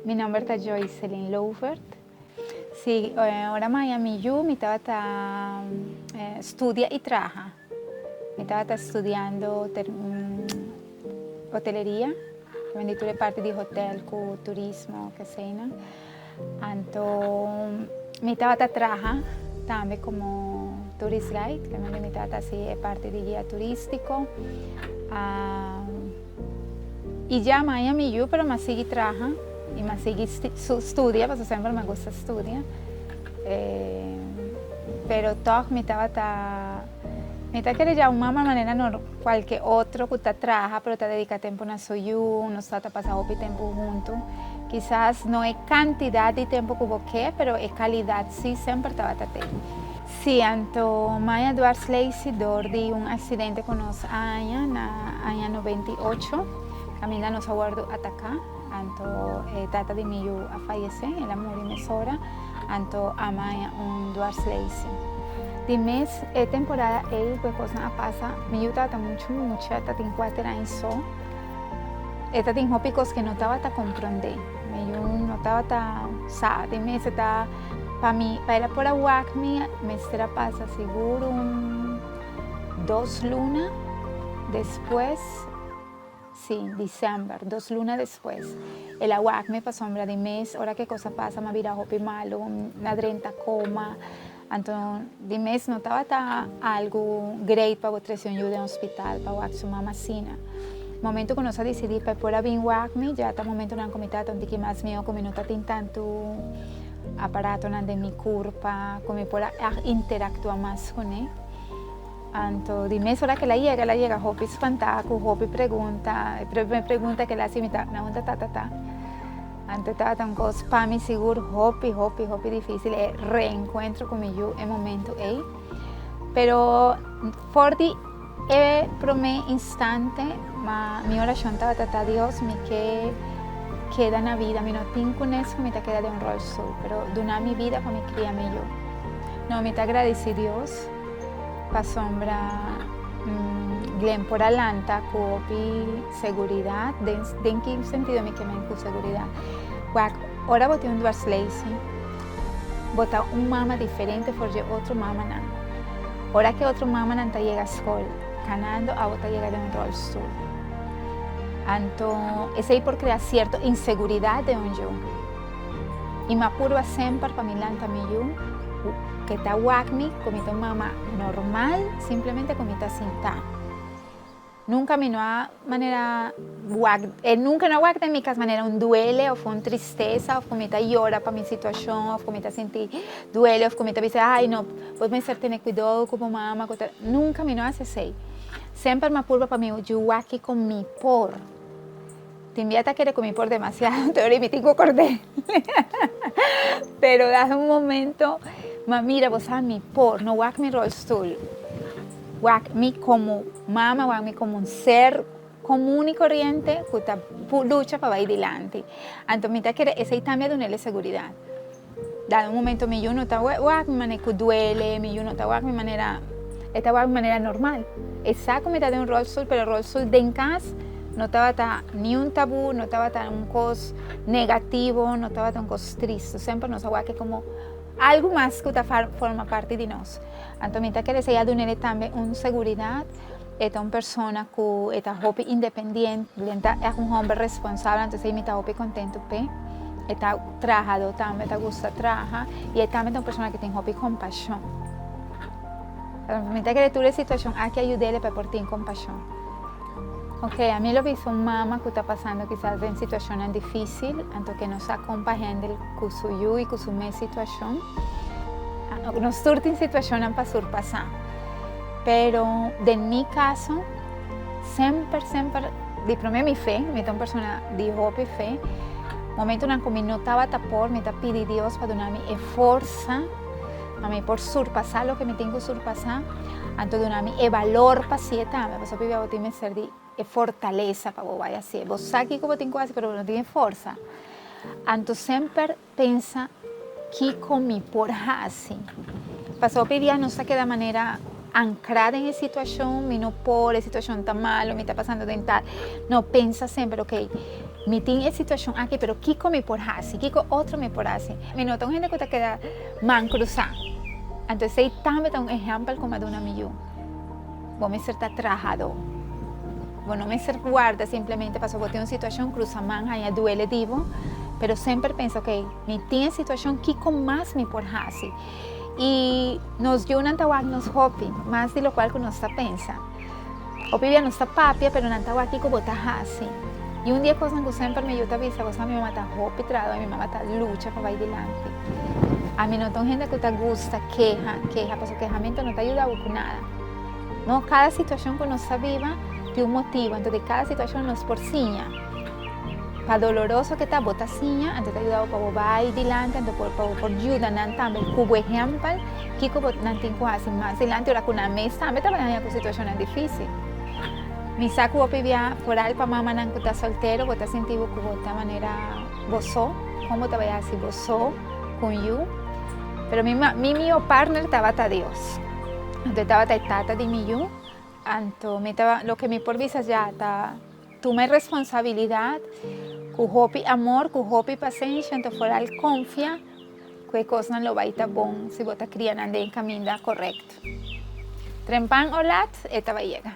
Mi nomber ta Joycelyn Lovert. Si, ora mi a mi yu mi tabata studia y traha. Mi tabata studiando hoteleria, mi tur e parti di hotel cu turismo keseynan. Anto mi tabata traha tambe como tourist guide, mi tabata haci e parti di guia turistico. Y ya maya mi yu pero m'a sigui traha y m'a sigui studia pasobra semper m'a gusta studia pero tog mi tabata mi ta kere ya un mama manera nor cualke otro cu ta traha pero ta dedica tempo na su yu nos tabata pasa hopi tempo hunto kisas no e cantidad di tempo cu bo ke pero e calidad si semper tabata te. Sí, anto Maya dwarslaesie dor di un accidente cu nos a haña na aña 98, caminda nos a wordo ataca, anto e tata di mi yu a fayece, el a muri mesora, anto a haña un dwarslaesie. Di mes e temporada ey cu e cosnan a pasa, mi yu tabata mucho mucha, ta tin cuater aña so, e ta tin hopi cos cu e no tabata comprende, mi yu no tabata sa, di mes e ta. Pa mi, pa el a por a wak mi, mester a pasa sigur un 2 luna despues, sí, december, 2 luna despues. El a wak mi pasobra di mes, ora ku kos a pasa, m'a bira hopi malu, m'a drenta koma. Anto, di mes no tabata algu great pa trese un yu den hospital, pa wak su mama asina. Momento ku nos a disidí pa por a bin wak mi, ya ta momentonan ku mi tabata un tiki mas mihó, ku mi no tatin tantu aparatonan den mi kurpa, ku mi por a interaktuá mas kuné. Anto, di mes ora ku el a yega, el a yega hopi spantá, ku hopi pregunta. E promé pregunta ku el a hasi mi ta, na unda tata ta? Anto tabata un kos pa mi sigur hopi, hopi, hopi difísil e reenkuentro ku mi yu e momento ei. Pero for di e promé instante, ma mi orashon tabata ta Dios, mi ke keda na bida, mi no tin kunes ku mi ta keda den un rolstoel, pero duna mi bida pa mi kria mi yu. No, mi ta agradesí Dios pasobra Glenn por a lanta ku hopi seguridat, den ki sentido mi ke men ku seguridat? Wak, ora bo tin un dwarslaesie, bo ta un mama diferente for di otro mamanan. Ora ku otro mamanan ta yega skol kanando, abo ta yega den un rolstoel. Anto, esei por krea sierto inseguridat den un yu. I m'a purba semper pa mi lanta mi yu, ku ta wak mi ku mi ta un mama normal, simplemente ku mi ta sintá. Nunka mi no a manera wak, nunka no a wak den mi kas manera un duele òf un tristesa òf ku mi ta yora pa mi situashon òf ku mi ta sinti duele òf ku mi ta bisa ai no, bo mester tene kuidou ku bo mama ku ta, nunka mi no a hasi esei. Semper mi a purba pa mi yu wak kiko mi por. Tin bia ta kere ku mi por demasiado, anto mi tin ku kord'é. Pero dado un momento, m'a mira bo sa mi por, no wak mi rolstoel, wak mi komo mama, wak mi komo un ser komun i koriente ku ta lucha pa bai dilanti. Anto mi ta kere esei tambe a dun'é e seguridat. Dado un momento mi yu no ta wak mi manera ku duele, mi yu no ta wak mi manera, e ta wak mi manera normal. E sa ku mi ta den un rolstoel, pero rolstoel den kas no tabata ni un tabú, no tabata un kos negativo, no tabata un kos tristu. Semper nos a wak komo algu mas ku ta forma parti di nos. Anto mi ta kere esei a dun'é tambe un seguridat. E ta un persona ku e ta hopi independiente, e ta un hòmber responsabel, anto esei mi ta hopi kontentu p'e. E ta trahadó tambe, ta gusta traha i e tambe ta un persona ku tin hopi kompashon. Mi ta kere tur e situashon aki a yud'é pa e por tin kompashon. Ok, ami lo bisa un mama ku ta pasando kisas den situashonnan difísil, anto ke no sa kon pa handle ku su yu i ku su mes situashon. Nos tur tin situashonnan pa surpasá. Pero den mi kaso, semper, semper, di promé mi fe, mi ta un persona di hopi fe, momentonan ku mi no tabata por, mi ta pidi Dios pa duna mi e forsa pa mi por surpasá loke mi tin ku surpasá, anto duna mi e balor pa hasié tambe, pasobra hopi bia bo tin mester di e fortalesa pa bo bai hasié. Bo sa kiko bo tin ku hasi, pero bo no tin e forsa. Anto semper pensa kiko mi por hasi. Pasobra hopi bia nos ta keda manera ankrá den e situashon, mi no por, e situashon ta malu, mi ta pasando den tal. No, pensa semper, ok. Mi tin e situashon aki, pero kiko mi por hasi? Kiko otro mi por hasi? Mi no ta un hende ku ta keda man krusá. Anto esei tambe ta un ehèmpel ku mi a duna mi yu. Bo mester ta trahadó. Bo no mester warda simplemente pasobra bo tin un situashon, krusa man, haña duele di bo, pero semper pensa, ok, mi tin e situashon, kiko mas mi por hasi? I nos yunan ta wak nos hopi, mas di lokual ku nos ta pensa. Hopi bia nos ta papia, pero nan ta wak kiko bo ta hasi. I un di e kosnan ku semper mi yu ta bisa, bo sa mi mama ta hopi trahadó i mi mama ta lucha pa bai dilanti. Ami no ta un hende ku ta gusta keha, keha, pasobra kehamentu no ta yuda bo ku nada. No, kada situashon ku nos ta biba tin un motibu, anto di kada situashon nos por siña. Pa doloroso ke ta, bo ta siña, anto ta yuda bo pa bo bai dilanti, anto por pa bo por yuda nan tambe ku bo ehèmpel kiko bo nan tin ku hasi mas dilanti ora ku nan mes tambe ta bai haña ku situashonnan difísil. Mi sa ku hopi bia foral pa mamanan ku ta soltero bo ta sinti bo ku bo ta manera bo so, kon bo ta bai hasi bo so ku un yu, pero mi mi mihó partner tabata Dios, anto e tabata e tata di mi yu. Anto mi ta loke mi por bisa ya ta tuma e responsabilidad cu hopi amor, cu hopi pasenshi, anto foral confia cu e cosnan lo bay ta bon si bo ta cria nan den e caminda corecto. Trempan o lat e ta bay yega.